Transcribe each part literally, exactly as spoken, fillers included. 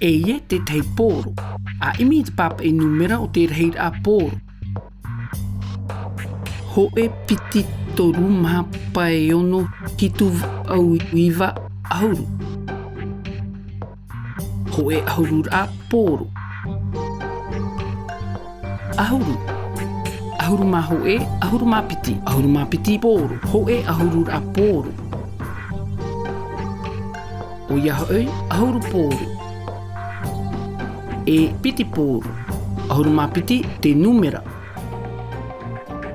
E ia tētahi pōro. ʻA ʻimi i te pāpaʻi nūmera o te rahiraʻa pōro. Hōʻē piti toru maha pae ono hitu vaʻu iva ʻahuru. Hōʻē ʻahururaʻa pōro. ʻAhuru. ʻAhuru mā hōʻē, ʻahuru mā piti, ʻahuru mā piti pōro. Hōʻē ʻahururaʻa pōro. ʻOia hoʻi, ʻahuru pōro. E piti pōro. ʻAhuru mā piti te nūmera.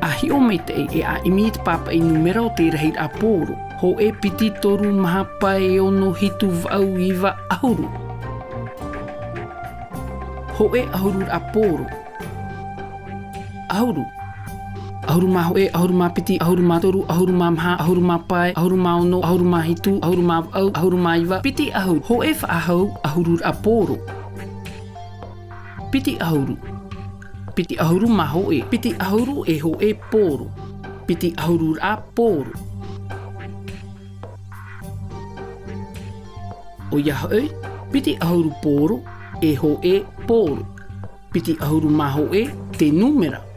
ʻA hiʻo maitaʻi e ʻa ʻimi i te pāpaʻi nūmera o te rahiraʻa pōro. Hōʻē piti toru maha pae ono hitu vaʻu iva ʻahuru. Hōʻē ʻahururaʻa pōro. ʻAhuru. ʻAhuru mā hōʻē, ʻahuru mā piti, ʻahuru mā toru, ʻahuru mā maha, ʻahuru mā pae, ʻahuru mā ono, ʻahuru mā hitu, ʻahuru mā vaʻu, ʻahuru mā iva, piti ʻahuru. Hōʻē faʻahou ʻahururaʻa pōro. Piti ʻahuru. Piti ʻahuru mā hōʻē. Piti ʻahuru e hōʻē pōro. Piti ʻahururaʻa pōro. ʻOia hoʻi, piti ʻahuru pōro e hōʻē pōro. Piti ʻahuru mā hōʻē te nūmera.